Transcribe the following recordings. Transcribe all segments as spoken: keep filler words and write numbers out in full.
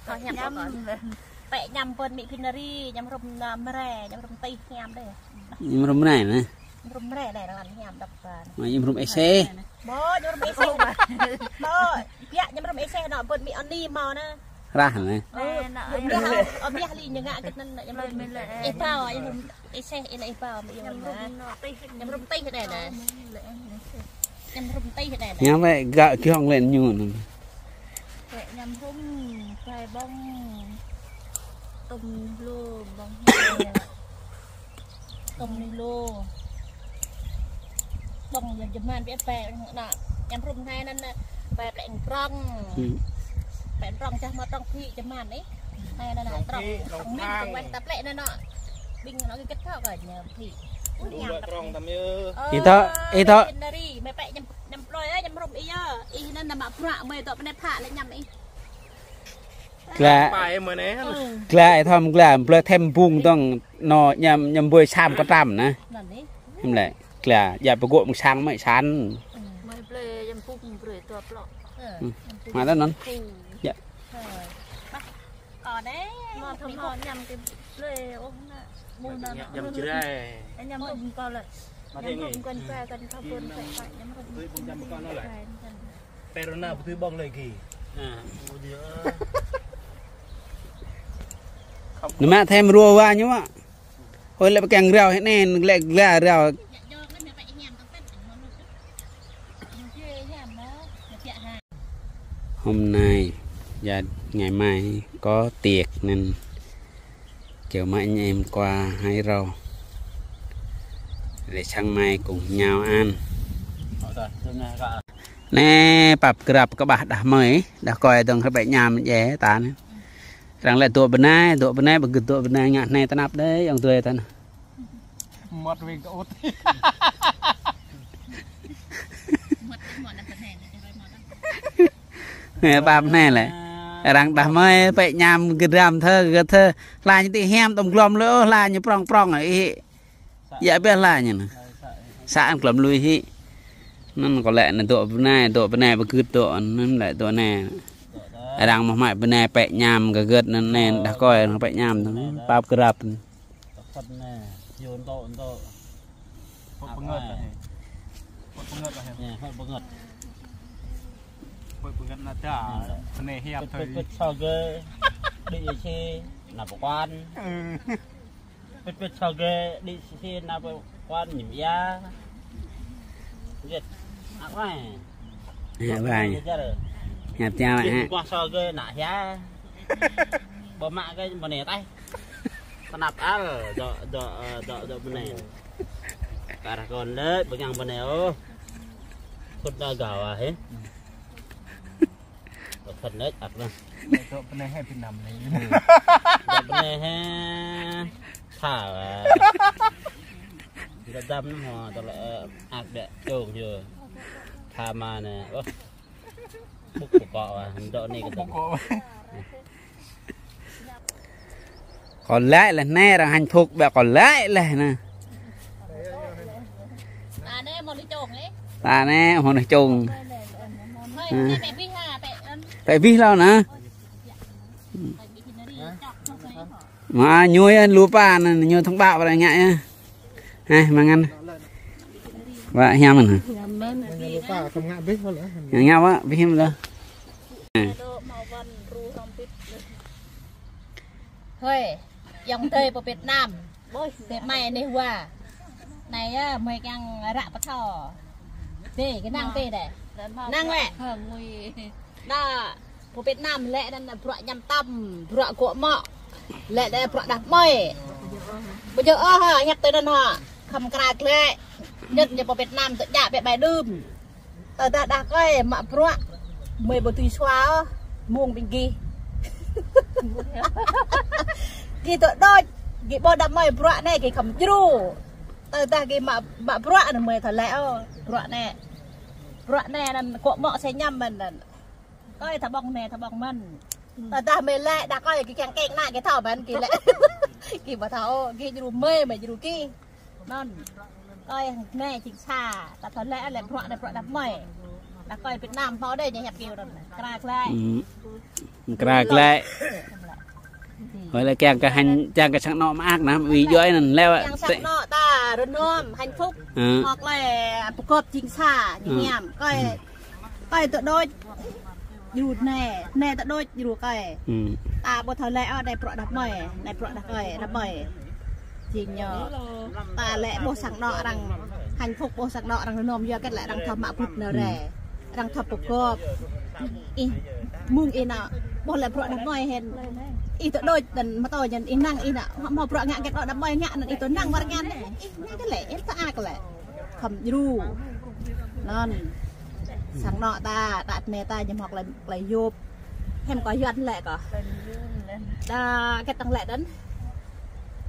Kâo hiam kâo. Pĕ ñăm bơn mĭ phin ri, ñăm hrŭm na mre, ñăm hrŭm tih hiam dêh. Ñăm hrŭm mre nă. Ñăm hrŭm mre dêh, răng hiam dăp bơn. Mă ñăm hrŭm êseh. Bơ, ñăm hrŭm êseh. Bơ, biă ñăm hrŭm êseh nă bơn mĭ Oni mâo nă. Rah nă. Ơ, ơ, biă li ñu ngă kơ anŭn ñăm hrŭm êseh, ñăm hrŭm êseh, ih lĕ ih pao mĭ ñu ngă. Ñăm hrŭm tih dêh nă. Ñăm hrŭm tih dêh nă. Ñăm wĕ gă kiăng lĕ ñu nă. Wĕ ñăm hrŭm, bai ƀơ̆ng, tŭm lu, ƀơ̆ng hia, tŭm lu, ƀơ̆ng yơh jơman biă bai nă. Ñăm hrŭm anai nă, bai plĕ prŏng. Hmm. Plĕ prŏng čah mă prŏng phĭ jơman ih. Anai nă, prŏng phĭ, prŏng prŏng min, prŏng wĕ ta plĕ nă nă. Ƀing nă kơ kĕt thâo kơ ñăm phĭ. Ih thâo, ih thâo. Nari, mơi pĕ ñăm Năm plơi á, ñăm hrŭm ih yơh. Ih anŭn nă mă bruă mơi dŏ bơnai phă lĕ ñăm ih. Glăi. Pai mơi nă. Glăi thom glăi, plơi thêm bung dong, nă ñăm, ñăm ƀơi sam kơ tăm nă. Anŭn ih. Hiam lĕ, glăi, djă pơgŏ mơ̆ng sang mơi san. Mơi plơi ñăm bung brơi dua plŏk. Mă tơ anŭn. Djă. Kâo nă, mă thâo mă ñăm kơ plơi ôh nă. Mơ̆ng nă, ñăm jrai. Ñăm hrŭm kâo lĕ. Ñăm hrŭm kâo pă kâo thâo bơn pă pă, ñăm hrŭm kâo pă. Pơrơna bơtui ƀơ̆ng lĕ gih. Nă mă thêm rua wa ñu mă. Hơi lĕ pơkeng rao hĕ nĕ, lĕ gla rao. Hôm nay và ngày mai có tiệc nên kêu mấy anh em qua hái rau để sáng mai cùng nhau ăn. Nĕ, pap grăp kơ ƀah đah mơi, đah kơi dong hră ƀĕ ñăm djai ta nă. Răng lĕ dŏ bơnai, dŏ bơnai, ƀu gĭt dŏ bơnai ngă anai tơnap dêh, yŏng tui ta nă. Mơ̆t wing kơ ŭt. Nĕ, pap nĕ lĕ. Răng đah mơi, pĕ ñăm gơdam thơ, gơt thơ. Hla ñu tĭ hiam tŏm glŏm lơ, hla ñu prŏng prŏng, ih. Yă biă hla ñu nă. Sa an glŏm lui hĭ. Anŭn kâo lĕ nă dŏ bơnai, dŏ bơnai ƀu gĭt dŏ, anŭn lĕ dŏ nĕ. Răng mơ̆ mă bơnai pĕ ñăm gơt gơt anŭn nĕ, đah kơi răng pĕ ñăm tŏm, pap grăp. Tơkăt nĕ, yua ntŏ, ntŏ. Pơ̆t pơngơ̆t nă. Pơ̆t pơngơ̆t nă. Nĕ, pơ̆t pơngơ̆t. Pơ̆t pơngơ̆t nă ta. Nĕ. Bơnai hiăp pơ̆t, thơi. Pơ̆t, pơ̆t sô gơ̆, đĭ yơh si, nă pơkuan. Pơ̆t, pơ̆t sô gơ̆, đĭ si, si, nă pơkuan ñim ia. Gơ̆t. Ak mai. Ia bai. Hiăp tiao hă. Pơ̆t pơkuan sô gơ̆, nă hia. Ƀu mă gơ̆, bơnai tah. Tơnap al, dŏ, dŏ, ơ, dŏ, dŏ bơnai. Kar kơn lĕ, bơngang bơnai ôh. Khut na gao ah, hê. Khut lĕ, ak na. Dŏ bơnai hê Việt Nam lĕ. Dŏ bơnai hê. Tha, ah. Dŏ dăm hŏ, dŏ lĕ, ơ, ak dĕ, čông yơh. Tha ma nĕ, ôh. Bŭk bơkŏ wa, dŏ anai kơ dŏ. Bŭk bơkŏ wa. Kâo laĭ laih nĕ, arăng hanh phŭk ƀĕ kâo laĭ laih nă. Ta nĕ, hmâo neh čông. Pĕ bih hlâo nă. Mă ñu yơh lu pa nă, ñu thông báo ƀơi ngă yơh. Hê, mơ̆ng anŭn. Wă hiam anŭn. Ngă, ngă wă, bih hiam lơ. Hơi, yŏng tơi pơ Việt Nam. Tơi mai neh wa. Anai yơh, mơi kiăng ră pơthâo. Tơi, kơ năng tơi dêh. Năng wĕ. Nă, pơ Việt Nam lĕ anŭn bruă ñăm tăm, bruă gŏ mŏ. Lĕ lĕ bruă đah mơi. Ƀu djơ̆ ôh, hiăp tui anŭn hă. Khŏm kra glĕ. Ñĕt ñu pơ Việt Nam tơ̆ djă ƀĕ bai đưm. Tơdah đah kơi mă bruă. Mơi ƀu tui sua ôh. Mơ̆ng ƀing gih. Gih tơ̆ đôč. Gih ƀuh đah mơi bruă anai gih khŏm djru. Tơdah gih mă, mă bruă anŭn mơi thâo lĕ ôh. Bruă anai. Bruă anai anŭn gŏ mŏ sĕ ñăm mơ̆n anŭn. Kơi thâo ƀơ̆ng nĕ, thâo ƀơ̆ng mơ̆n. Tơdah mơi lĕ, đah kơi gih kiăng kĕng nă, gih thâo mơ̆n, gih lĕ. Gih ƀu thâo, gih djru mơi, mơi djru gih. Anŭn. Kơi nĕ jing sa, ta thâo lĕ, lĕ bruă anai bruă đah mơi. Đah kơi Việt Nam hmâo dêh, ñu hiăp kiu anŭn. Kra glăi. Kra klĕ. Hơi lĕ kiăng kơ hanh, kiăng kơ sang anŏ mơak anŭn, ƀing djuai anŭn lĕ. Kiăng sang anŏ ta rơnŭm, hạnh phúc. Hŏk lĕ pơgop jing sa, ñu hiam. Kơi, kơi tơđôč djru anai, anai tơđôč djru kơi. Ta ƀu thâo lĕ ôh, anai bruă đah mơi, anai bruă đah kơi, đah mơi. Jing ñu. Ta lĕ ƀuh sang anŏ arăng hạnh phúc, ƀuh sang anŏ arăng rơnŭm, yua hơget lĕ arăng thâo mă bŭt nao rai. Arăng thâo pơgop. Ih, mơ̆ng ih nao, ƀuh lĕ bruă đah mơi hen. Ih tơđôč anŭn mơtô anŭn ih năng ih nao, hmâo bruă ngă hơget đah mơi ngă anŭn ih tơnăng wơr ngă anŭn. Ih ngă hơget lĕ, ih tơak lĕ. Khŏm djru. Anŭn. Sang anŏ ta, ta anai ta ñu hmâo tơlơi, tơlơi yôm. Hiam kơ Yuan lĕ kơ. Ta hơget tơ̆ng lĕ anŭn.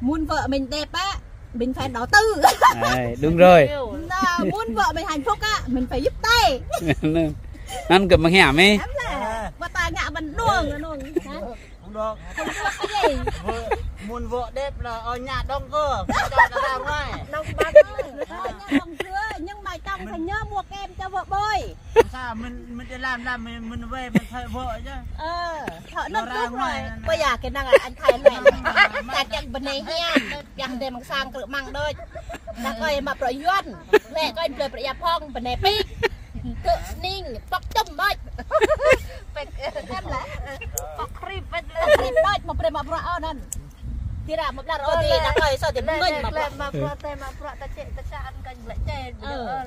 Muốn vợ mình đẹp á, mình phải đầu tư. Đấy, đúng rồi. Nă, muốn vợ mình hạnh phúc á, mình phải giúp tay. Anŭn kơ mơ̆ng hiam ih. Hiam lĕ. Ƀu ta ngă ƀing đuaĭ, đuaĭ. Hă? Không được. Không được cái gì? Vợ, muốn vợ đẹp là ở nhà đóng cửa, không cho ra ngoài. Đóng băng. Ở nhà đóng cửa, nhưng mà trong phải nhớ mua kem cho vợ bôi. Sao mình, mình đi làm, làm mình, mình về mình phải vợ chứ. Ờ, thợ nó ra nước ngoài rồi. Bây giờ cái năng là anh Thái này. Nó ra ngoài. Ta kiăng bơnai hiam, kiăng đe măng sang krư̆ măng đôč. Ta kơi mă bruă Yuan. Lĕ kơi blơi bruă Yap Phong, bơnai pik. Kơ ning, pŏk čum đôč. Pik, em lĕ. Pŏk krip, pŏk krip đôč, mă brơi mă bruă ôh anŭn. Tơdah mă blar ôh, tơdah kơi sô tơdah mơ̆ng mă bruă. Mă bruă tơi, mă bruă ta čĕ, ta ča ăn kơi lĕ čĕ. Ơ.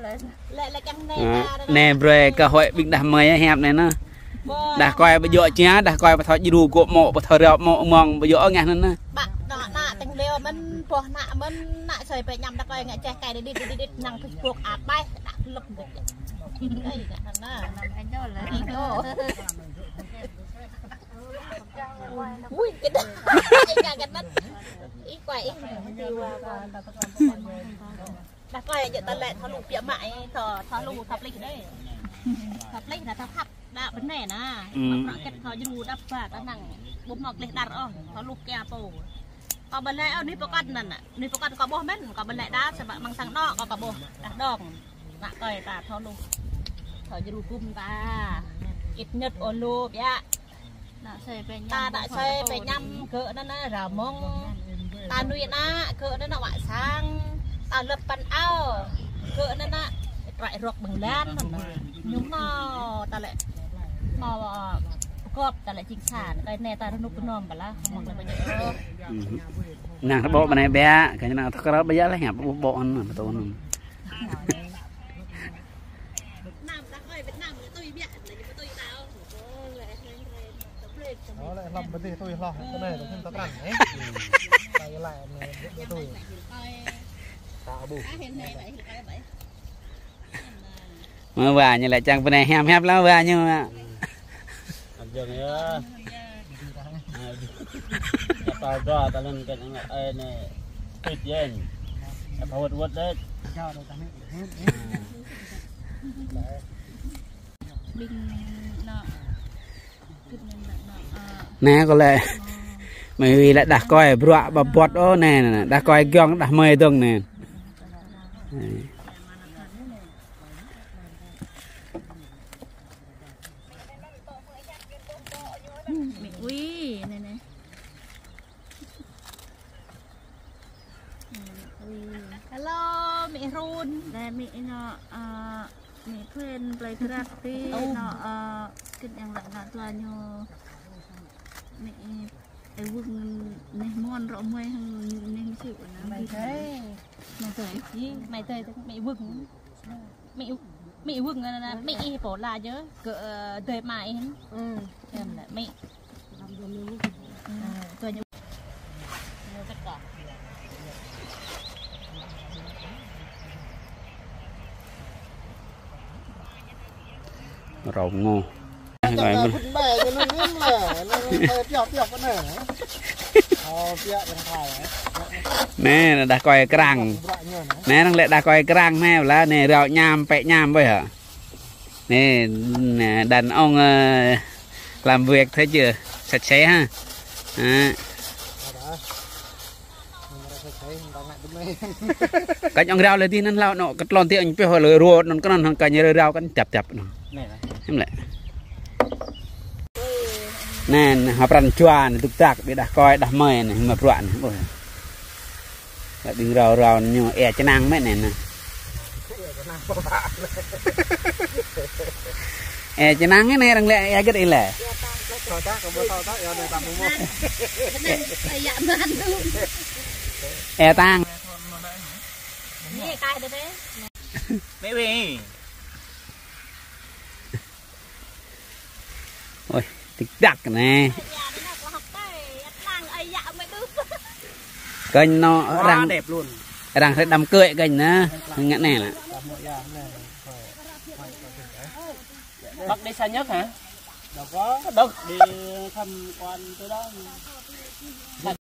Lĕ, lĕ kiăng anai ta. Anai brơi kơ hơi ƀing đah mơi hiam anai nă. Đah kơi ƀu djơ̆ čia, đah kơi ƀu thâo djru gŏ mŏ, ƀu thâo rao mŏ mơ̆ng, ƀu djơ̆ ngă anŭn nă. Ƀă anŏ ană tơ̆ng liu mơ̆n, boh ană mơ̆n, ană sơi pơñăm đah kơi ngă čeh kai đĭt đĭt đĭt đĭt năng Facebook abaih, đah lŭk. Ơi, anŭn nă. Anŭn anŭn lĕ. Ih, ôh. Ui, kơ đah. Ih, kơ đah. Ih, kuai ih. Đah kơi jơ̆ ta lĕ thâo lu biă mă ih, thâo, thâo lu thâo plih đơi. Thâo plih nă thâo khăp đah bơnai nă. Mă bruă hơget thâo djru đah ba ta năng. Ƀu hmâo klih đar ôh, thâo lu kia pô. Kâo ƀu lĕ ôh, anih pơkŏn anŭn nă. Anih pơkŏn kâo ƀuh mơ̆n, kâo ƀu lĕ đah, samơ̆ mơ̆ng sang anŏ kâo, kâo ƀuh. Đah dong. Ană kơi ta thâo lu. Thâo djru gum ta. Ĭt ñĕt ôh lu biă. Ta ană sơi pơñăm gơ̆ anŭn nă rơmông. Ta nuih ană gơ̆ anŭn nă wă sang. Ta lơ̆p păn ao gơ̆ anŭn nă trăi rŏk ƀơ̆ng lan anŭn nă. Ñu hmâo ta lĕ hmâo pơgop ta lĕ jing sa, kơi anai ta rơnŭk rơnŭm blah. Hmâo lĕ pơñăm. Năng ta ƀô̆ bơnai biă, kơi năng ta krao biă lĕ hiam ƀô̆ ƀô̆ anŭn nă, pơtô anŭn. Đó, lĕ hlăm pơdih tui hloh, tui anai, tui ta trăng, ê. Ta lĕ anai, tui. Ta ƀuh. Mơ̆ wa ñu lĕ čang bơnai hiam hiam lăm wa ñu. Ăt jơ̆ng yơh. Kata dua ta lĕ kơ ñu ngă ai anai. Tui jen. Kata wơ̆t wơ̆t đĕč. Ƀing anŏ. Anai kâo lĕ. Mơi wĭ lĕ đah kơi bruă ƀă ƀuăt ôh anai, anai, anai. Đah kơi giŏng, đah mơi dơ̆ng anai. Mĭ wĭ, anai, anai. Hello, mĭ Hrun. Anai, mĭ anŏ, ơ, mĭ Phen, plei Krak ti, anŏ, ơ, kĭn yang lăi anŏ tua ñu. Mĭ, ơ, Wưng, anai mon rŏ mơi hăng, anai mơsĭ anŭn. Mai tơi. Mai tơi. Ih, mai tơi, mĭ Wưng. Mĭ, mĭ Wưng anŭn, anŭn, mĭ ih pô la jơ̆, kơ, ơ, dơi mai ih. Em lĕ mĭ. Ơ, kơ ñu. Rau ngô. Ngă anai, anai đah kơi krang. Anai năng lĕ đah kơi krang anai, ƀlah anai rao añăm, pĕ añăm ƀơi hă. Anai, anai, đàn ông, ơ, làm việc thấy chưa? Sạch sẽ ha. Hă. Kăč ŏng rao lĕ dih anŭn hlâo anŏ, kơ tlôn ti ŏng pioh lĕ ruă anŭn kơ anŭn hăng kăñ rao kăn čăp čăp anŭn. Anai lah. Hiam lĕ. Anai, anai, hơpran jua anai, dŭk dăk, ƀiă đah kơi, đah mơi anai, mă bruă anai. Ôi. Lăp ƀing rao rao anai ñu, ia čơnăng mĕt anai anai. Ia čơnăng anai, arăng lĕ ia hơget ih lĕ. Ia tang. Ôi, dŭk dăk anai. Kênh anai arăng, arăng hrĕ đám cưới kênh anai. Ngă anai lă. Bác đi xa nhất hả? Đâu có. Đâu. Đi tham quan tới đó.